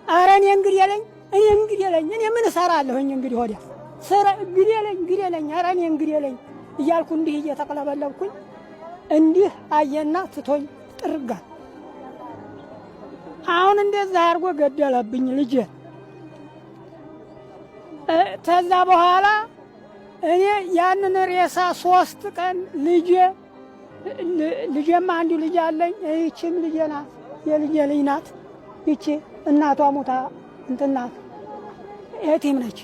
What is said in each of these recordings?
ኧረ እኔ እንግዲህ የለኝ፣ እኔ እንግዲህ የለኝ፣ እኔ ምን እሰራለሁኝ እንግዲህ ወዲያ ስራ ግደለኝ፣ ግደለኝ፣ ኧረ እኔ እንግዲህ የለኝ እያልኩ እንዲህ እየተቅለበለብኩኝ እንዲህ አየና ትቶኝ ጥርጋል። አሁን እንደዛ አድርጎ ገደለብኝ ልጄ። ተዛ በኋላ እኔ ያንን ሬሳ 3 ቀን ልጄ፣ ልጄማ አንዱ ልጅ አለኝ። ይቺም ልጄ ናት፣ የልጄ ልጅ ናት። ይቺ እናቷ ሙታ እንትን ናት፣ የቲም ነች።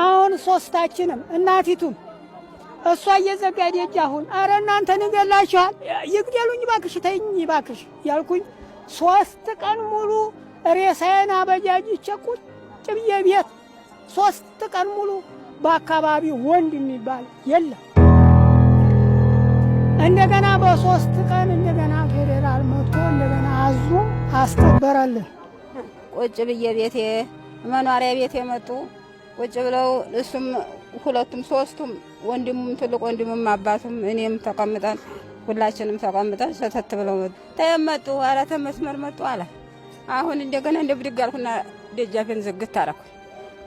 አሁን ሶስታችንም እናቲቱም እሷ እየዘጋ ደጅ አሁን አረ እናንተን ይገላችኋል፣ ይግደሉኝ ባክሽ፣ ተይኝ ባክሽ ያልኩኝ 3 ቀን ሙሉ ሬሳዬን አበጃጅቼ ቁጭ ብዬ ቤት 3 ቀን ሙሉ በአካባቢው ወንድ የሚባል የለም። እንደገና በ3 ቀን እንደገና ፌዴራል መጥቶ እንደገና አዞ አስከበረልን። ቁጭ ብዬ ቤቴ መኖሪያ ቤት የመጡ ቁጭ ብለው እሱም ሁለቱም ሶስቱም ወንድሙም ትልቅ ወንድሙም አባቱም እኔም ተቀምጠን ሁላችንም ተቀምጠን ሰተት ብለው መጡ። ተመጡ ኧረ ተመስመር መጡ አለ። አሁን እንደገና እንደ ብድግ አልኩና ደጃፌን ዝግት አረኩ።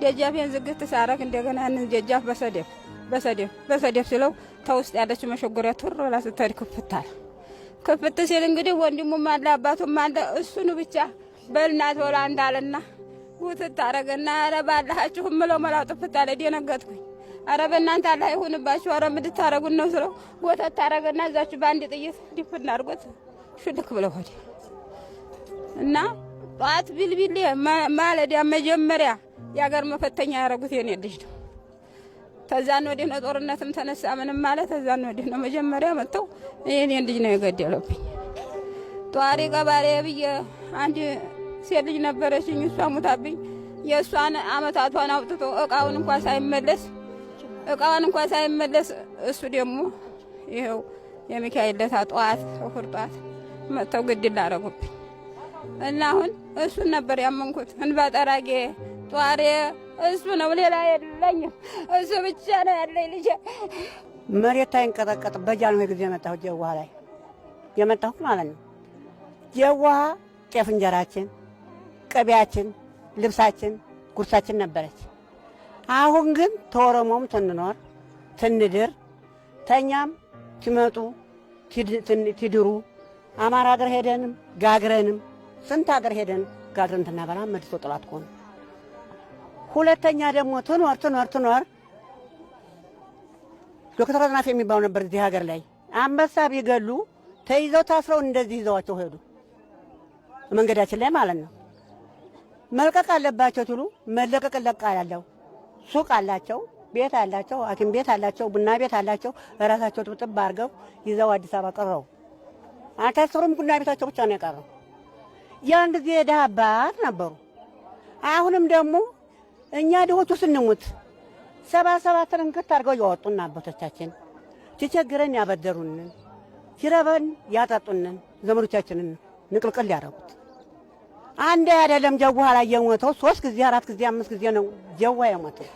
ደጃፌን ዝግት ሳረግ እንደገና ያንን ደጃፍ በሰደፍ በሰደፍ በሰደፍ ስለው ተውስጥ ያለችው መሸጎሪያ ቱር ብላ ስትሄድ ክፍት አለ። ክፍት ሲል እንግዲህ ወንድሙም አለ አባቱም አለ እሱኑ ብቻ በልና ቶሎ አንተ አለና ጉትት አረገና ኧረ ባላችሁ ምለው መላው ጥፍት አለ። ደነገጥኩኝ። ኧረ በእናንተ አላህ ይሁንባችሁ፣ ኧረ ምን ልታረጉን ነው ስለው ጎተት አረገና እዛችሁ በአንድ ጥይት ድፍን አድርጎት ሹልክ ብለው ሄደ። እና ጠዋት ቢልቢሌ ማለዳ መጀመሪያ የሀገር መፈተኛ ያደረጉት የኔ ልጅ ነው። ተዛን ወዲህ ነው ጦርነትም ተነሳ ምንም ማለት ተዛን ወዲህ ነው መጀመሪያ መጥተው የኔን ልጅ ነው የገደለብኝ። ጧሪ ቀባሪ ብዬ አንድ ሴት ልጅ ነበረችኝ፣ እሷ ሙታብኝ። የእሷን አመታቷን አውጥቶ እቃውን እንኳ ሳይመለስ እቃውን እንኳ ሳይመለስ እሱ ደግሞ ይኸው የሚካኤል ለታ ጠዋት እሑድ ጠዋት መጥተው ግድል አደረጉብኝ። እና አሁን እሱን ነበር ያመንኩት። እንባ ጠራጌ ጧሬ እሱ ነው፣ ሌላ የለኝም። እሱ ብቻ ነው ያለኝ ልጄ። መሬት አይንቀጠቀጥ በጃንሆይ ጊዜ የመጣሁ ጀዋሃ ላይ የመጣሁት ማለት ነው። ጀዋሃ ጤፍ እንጀራችን፣ ቅቤያችን፣ ልብሳችን፣ ጉርሳችን ነበረች። አሁን ግን ተኦሮሞም ትንኖር ትንድር ተኛም ትመጡ ትድሩ አማራ ሀገር ሄደንም ጋግረንም ስንት ሀገር ሄደን ጋግረን ትናበላ መልሶ ጥላት ሆነ። ሁለተኛ ደግሞ ትኖር ትኖር ትኖር ዶክተር አጥናፍ የሚባሉ ነበር እዚህ ሀገር ላይ አንበሳ ቢገሉ ተይዘው ታስረው እንደዚህ ይዘዋቸው ሄዱ። መንገዳችን ላይ ማለት ነው። መልቀቅ አለባቸው ትሉ መለቀቅ ለቃ ያለው ሱቅ አላቸው፣ ቤት አላቸው፣ ሐኪም ቤት አላቸው፣ ቡና ቤት አላቸው። እራሳቸው ጥብጥብ አድርገው ይዘው አዲስ አበባ ቀረው። አልታሰሩም። ቡና ቤታቸው ብቻ ነው የቀረው። ያን ጊዜ የድሀ አባት ነበሩ። አሁንም ደግሞ እኛ ድሆቹ ስንሙት 77ን እንክት አድርገው ያወጡን አባቶቻችን ሲቸግረን ያበደሩንን ሲረበን ያጠጡንን ዘመዶቻችንን ንቅልቅል ያደረጉት። አንድ አይደለም። ጀዋ ላይ የሞተው ሶስት ጊዜ አራት ጊዜ አምስት ጊዜ ነው ጀዋ የሞተው።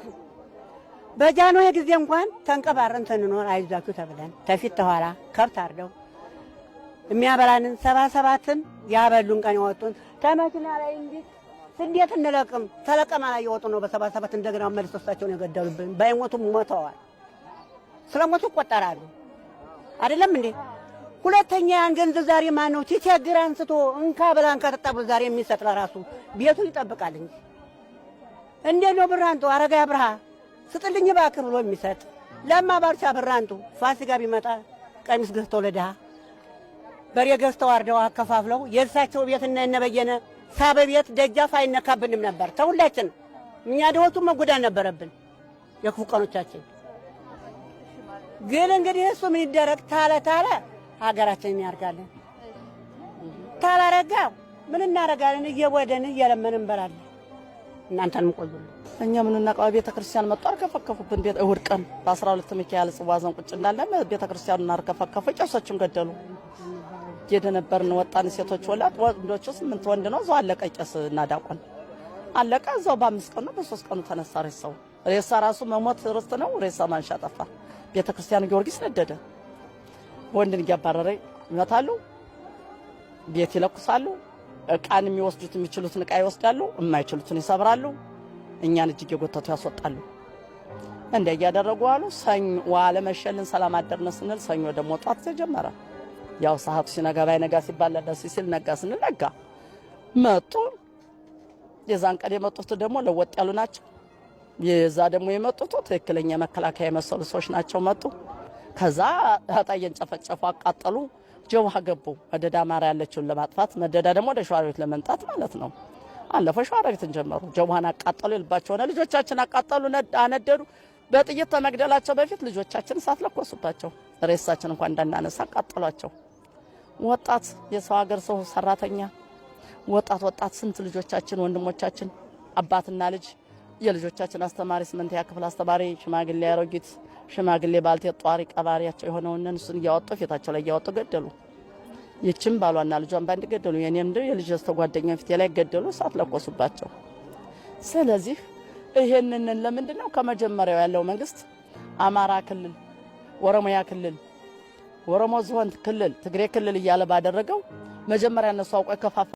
በጃንሆይ ጊዜ እንኳን ተንቀባረን ስንኖር አይዟችሁ ተብለን ተፊት ተኋላ ከብት አርደው የሚያበላንን 77ን ያበሉን ቀን ያወጡን ተመኪና ላይ እንጂ እንዴት እንለቅም ተለቀማ ላይ የወጡ ነው። በ77 እንደገና መልሶ እሳቸውን የገደሉብን ባይሞቱም ሞተዋል። ስለሞቱ ይቆጠራሉ አይደለም እንዴ? ሁለተኛ ያን ገንዘብ ዛሬ ማን ነው ሲቸግር አንስቶ እንካ ብላ እንካ ጠጣ ብሎ ዛሬ የሚሰጥ? ለራሱ ቤቱን ይጠብቃል እንጂ እንዴት ነው ብር አንጡ አረጋዊ ብርሃ ስጥልኝ እባክህ ብሎ የሚሰጥ? ለማ ባልቻ ብር አንጡ ፋሲካ ቢመጣ ቀሚስ ገዝተው ለድሃ በሬ ገዝተው አርደው አከፋፍለው የእሳቸው ቤትና የነበየነ ሳበ ቤት ደጃፍ አይነካብንም ነበር። ተሁላችን እኛ ድሆቹ መጎዳት ነበረብን የክፉ ቀኖቻችን። ግን እንግዲህ እሱ ምን ይደረግ ታለ ታለ ሀገራችንን ያርጋለን። ታላረጋ ምን እናረጋለን? እየወደን እየለመን እንበላለን። እናንተንም ቆዩልን። እኛ ምን እናውቀው? ቤተ ክርስቲያን መጥቶ አርከፈከፉብን። ቤት እሑድ ቀን በ12 ሚካኤል ጽዋ ዘን ቁጭ እንዳለ ቤተ ክርስቲያኑን አርከፈከፉ፣ ቄሶችን ገደሉ። የደነበርን ወጣን። ሴቶች ወላድ ወንዶቹ 8 ወንድ ነው። እዛው አለቀ። ቄስ እና ዲያቆን አለቀ። እዛው በ5 ቀኑ በ3 ቀኑ ተነሳ ሬሳው። ሬሳ ራሱ መሞት ርስት ነው። ሬሳ ማንሻ ጠፋ። ቤተ ክርስቲያኑ ጊዮርጊስ ነደደ። ወንድን እያባረረ ይመታሉ፣ ቤት ይለኩሳሉ። እቃን የሚወስዱት የሚችሉትን እቃ ይወስዳሉ፣ የማይችሉትን ይሰብራሉ። እኛን እጅግ የጎተቱ ያስወጣሉ። እንደ እያደረጉ አሉ። ሰኞ ዋለ መሸልን፣ ሰላም አደርነ ስንል ሰኞ ደግሞ ጧት ተጀመረ። ያው ሰዓቱ ሲነጋ ባይነጋ ሲባል ደስ ሲል ነጋ ስንል ነጋ መጡ። የዛን ቀን የመጡት ደግሞ ለወጥ ያሉ ናቸው። የዛ ደግሞ የመጡት ትክክለኛ መከላከያ የመሰሉ ሰዎች ናቸው። መጡ። ከዛ አጣየን ጨፈጨፉ፣ አቃጠሉ። ጀውሃ ገቡ። መደዳ አማራ ያለችውን ለማጥፋት መደዳ ደግሞ ወደ ሸዋሮቢት ለመምጣት ማለት ነው። አለፈ ሸዋሮቢትን ጀመሩ። ጀውሃን አቃጠሉ። የልባቸው ሆነ። ልጆቻችን አቃጠሉ፣ አነደዱ። በጥይት ከመግደላቸው በፊት ልጆቻችን እሳት ለኮሱባቸው። ሬሳችን እንኳን እንዳናነሳ አቃጠሏቸው። ወጣት የሰው ሀገር ሰው ሰራተኛ ወጣት ወጣት ስንት ልጆቻችን ወንድሞቻችን አባትና ልጅ የልጆቻችን አስተማሪ ስምንተኛ ክፍል አስተማሪ ሽማግሌ አሮጊት ሽማግሌ ባልቴት ጧሪ ቀባሪያቸው የሆነውን እሱን እያወጡ ፊታቸው ላይ እያወጡ ገደሉ። ይችም ባሏና ልጇን ባንድ ገደሉ። የኔም የልጅ ጓደኛ ፊቴ ላይ ገደሉ፣ እሳት ለኮሱባቸው። ስለዚህ ይሄንን ለምንድን ነው ከመጀመሪያው ያለው መንግስት አማራ ክልል፣ ኦሮሚያ ክልል፣ ኦሮሞ ዞን ክልል፣ ትግሬ ክልል እያለ ባደረገው መጀመሪያ እነሱ አውቆ የከፋፈ